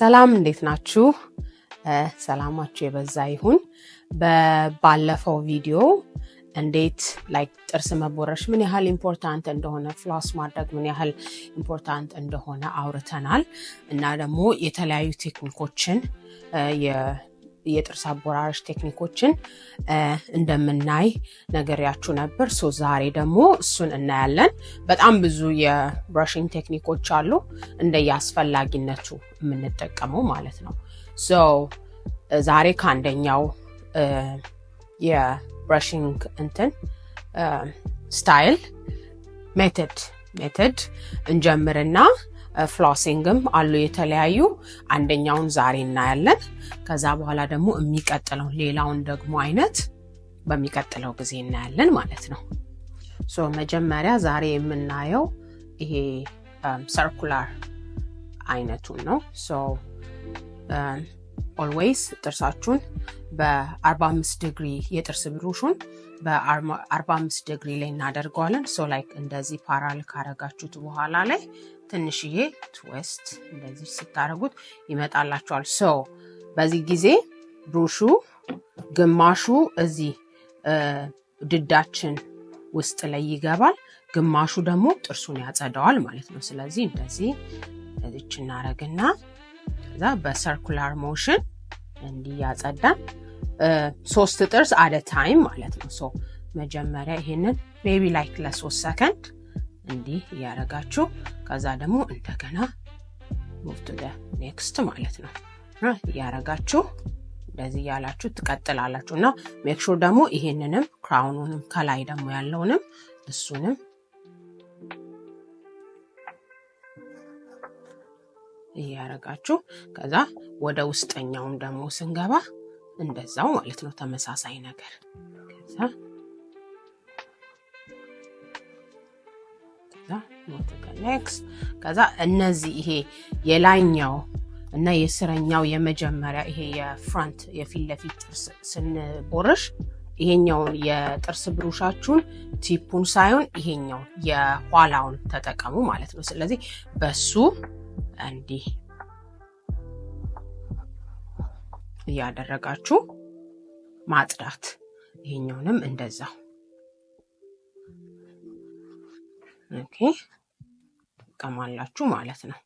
ሰላም እንዴት ናችሁ? ሰላማችሁ የበዛ ይሁን። ባለፈው ቪዲዮ እንዴት like ጥርስ መቦረሽ ምን ያህል important እንደሆነ፣ floss ማድረግ ምን ያህል important እንደሆነ አውርተናል እና ደግሞ የተለያዩ ቴክኒኮችን፣ የጥርስ አቦራረሽ ቴክኒኮችን እንደምናይ ነግሬያችሁ ነበር። So ዛሬ ደግሞ እሱን እናያለን። በጣም ብዙ የ brushing ቴክኒኮች አሉ፣ እንደየአስፈላጊነቱ የምንጠቀመው ማለት ነው። So ዛሬ ከአንደኛው የ brushing እንትን style method እንጀምርና flossing ም አሉ የተለያዩ፣ አንደኛውን ዛሬ እናያለን። ከዛ በኋላ ደግሞ የሚቀጥለው ሌላውን ደግሞ አይነት በሚቀጥለው ጊዜ እናያለን ማለት ነው። So መጀመሪያ ዛሬ የምናየው ይሄ circular አይነቱን ነው። So always ጥርሳችሁን በ45 ዲግሪ፣ የጥርስ ብሩሹን በ45 ዲግሪ ላይ እናደርገዋለን። So like እንደዚህ parallel ካረጋችሁት በኋላ ላይ ትንሽዬ twist እንደዚህ ስታደርጉት ይመጣላችኋል። So በዚህ ጊዜ ብሩሹ ግማሹ እዚህ ድዳችን ውስጥ ላይ ይገባል፣ ግማሹ ደግሞ ጥርሱን ያጸደዋል ማለት ነው። ስለዚህ እንደዚህ እዚች እናረግና ከዛ በ circular motion እንዲህ ያጸዳን ሶስት ጥርስ at a time ማለት ነው። So መጀመሪያ ይሄንን maybe like ለ3 ሰከንድ እንዲህ እያደረጋችሁ ከዛ ደግሞ እንደገና move to next ማለት ነው፣ እያረጋችሁ እንደዚህ እያላችሁ ትቀጥላላችሁ። እና make sure ደግሞ ይሄንንም crown ኑንም ከላይ ደግሞ ያለውንም እሱንም እያረጋችሁ ከዛ ወደ ውስጠኛውም ደግሞ ስንገባ እንደዛው ማለት ነው። ተመሳሳይ ነገር። ከዛ next ከዛ እነዚህ ይሄ የላይኛው እና የስረኛው የመጀመሪያ ይሄ የ front የፊት ለፊት ጥርስ ስንቦርሽ ይሄኛውን የጥርስ ብሩሻችሁን tip ኡን ሳይሆን ይሄኛውን የኋላውን ተጠቀሙ ማለት ነው። ስለዚህ በሱ እንዲህ እያደረጋችሁ ማጽዳት፣ ይሄኛውንም እንደዛው okay ትጠቀማላችሁ ማለት ነው።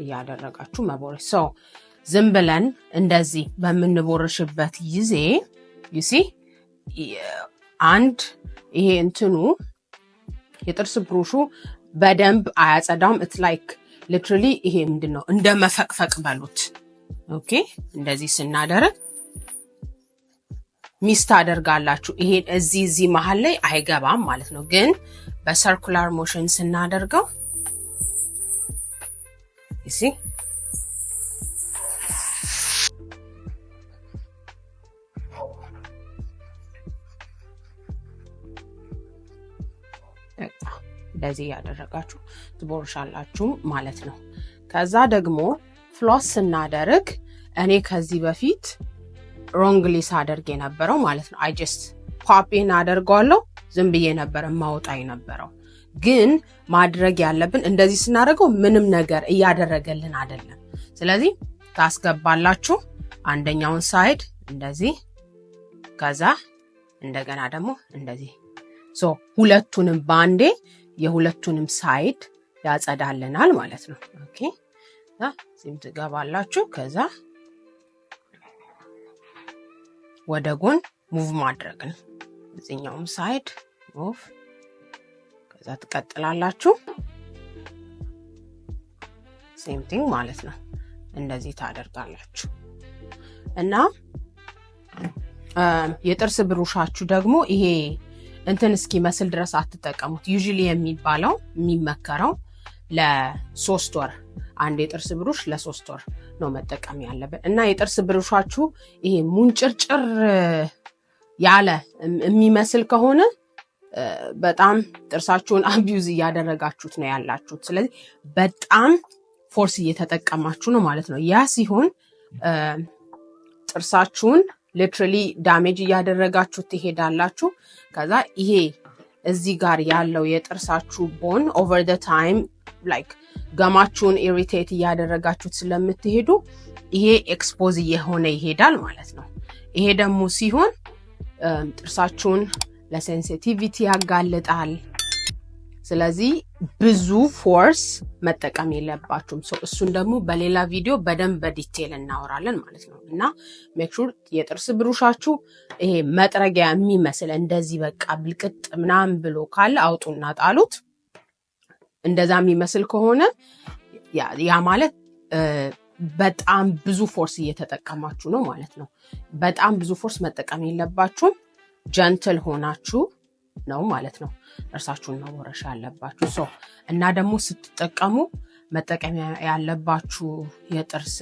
እያደረጋችሁ መቦረሽ። So ዝም ብለን እንደዚህ በምንቦርሽበት ጊዜ you see አንድ ይሄ እንትኑ የጥርስ ብሩሹ በደንብ አያጸዳውም። It's like literally ይሄ ምንድን ነው፣ እንደ መፈቅፈቅ በሉት። Okay፣ እንደዚህ ስናደርግ miss ታደርጋላችሁ። ይሄ እዚህ መሀል ላይ አይገባም ማለት ነው። ግን በ circular motion ስናደርገው see እንደዚህ እያደረጋችሁ ትቦርሻላችሁ ማለት ነው። ከዛ ደግሞ floss ስናደርግ እኔ ከዚህ በፊት wrongly ሳደርግ የነበረው ማለት ነው፣ I just pop in አደርገዋለሁ፣ ዝም ብዬ ነበር የማወጣ የነበረው። ግን ማድረግ ያለብን እንደዚህ ስናደርገው ምንም ነገር እያደረገልን አይደለም። ስለዚህ ታስገባላችሁ አንደኛውን side እንደዚህ፣ ከዛ እንደገና ደግሞ እንደዚህ፣ so ሁለቱንም በአንዴ የሁለቱንም side ያጸዳልናል ማለት ነው። Okay፣ እዚህም ትገባላችሁ። ከዛ ወደ ጎን move ማድረግ ነው። እዚኛውም side move፣ ከዛ ትቀጥላላችሁ። Same thing ማለት ነው። እንደዚህ ታደርጋላችሁ። እና የጥርስ ብሩሻችሁ ደግሞ ይሄ እንትን እስኪመስል ድረስ አትጠቀሙት። Usually የሚባለው፣ የሚመከረው ለ3 ወር፣ አንድ የጥርስ ብሩሽ ለ3 ወር ነው መጠቀም ያለብን። እና የጥርስ ብሩሻችሁ ይሄ ሙንጭርጭር ያለ የሚመስል ከሆነ በጣም ጥርሳችሁን abuse እያደረጋችሁት ነው ያላችሁት። ስለዚህ በጣም force እየተጠቀማችሁ ነው ማለት ነው። ያ ሲሆን ጥርሳችሁን literally damage እያደረጋችሁ ትሄዳላችሁ። ከዛ ይሄ እዚህ ጋር ያለው የጥርሳችሁ bone over the time like Gum ኣችሁን irritate እያደረጋችሁት ስለምትሄዱ ይሄ expose እየሆነ ይሄዳል ማለት ነው። ይሄ ደግሞ ሲሆን ጥርሳችሁን ለ sensitivity ያጋልጣል። ስለዚህ ብዙ force መጠቀም የለባችሁም። So እሱን ደግሞ በሌላ ቪዲዮ በደንብ በ detail እናወራለን ማለት ነው። እና make sure የጥርስ ብሩሻችሁ ይሄ መጥረጊያ የሚመስል እንደዚህ በቃ ብልቅጥ ምናምን ብሎ ካለ አውጡና ጣሉት። እንደዛ የሚመስል ከሆነ ያ ማለት በጣም ብዙ force እየተጠቀማችሁ ነው ማለት ነው። በጣም ብዙ force መጠቀም የለባችሁም። Gentle ሆናችሁ ነው ማለት ነው ጥርሳችሁን መቦረሽ ያለባችሁ። So እና ደግሞ ስትጠቀሙ መጠቀም ያለባችሁ የጥርስ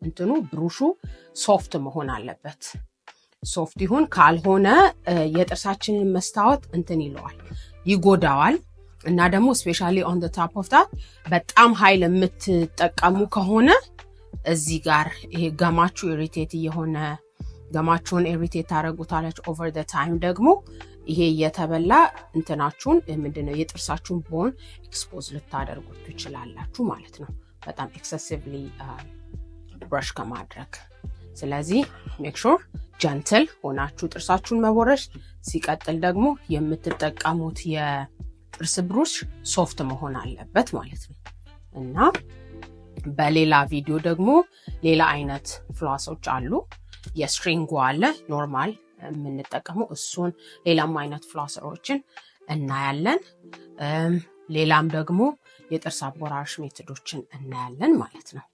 እንትኑ ብሩሹ soft መሆን አለበት። Soft ይሁን፣ ካልሆነ የጥርሳችንን መስታወት እንትን ይለዋል፣ ይጎዳዋል። እና ደግሞ especially on top of that በጣም ኃይል የምትጠቀሙ ከሆነ እዚህ ጋር ይሄ gum ኣችሁ irritate እየሆነ gum ኣችሁን irritate ታደርጉታላችሁ። Over the time ደግሞ ይሄ እየተበላ እንትናችሁን ምንድነው የጥርሳችሁን bone expose ልታደርጉት ትችላላችሁ ማለት ነው፣ በጣም excessively brush ከማድረግ። ስለዚህ make sure gentle ሆናችሁ ጥርሳችሁን መቦረሽ። ሲቀጥል ደግሞ የምትጠቀሙት የጥርስ ብሩሽ soft መሆን አለበት ማለት ነው። እና በሌላ ቪዲዮ ደግሞ ሌላ አይነት floss ኦች አሉ። የ string ኡ አለ፣ normal የምንጠቀመው እሱን፣ ሌላም አይነት flosser ኦችን እናያለን። ሌላም ደግሞ የጥርስ አቦራረሽ method ኦችን እናያለን ማለት ነው።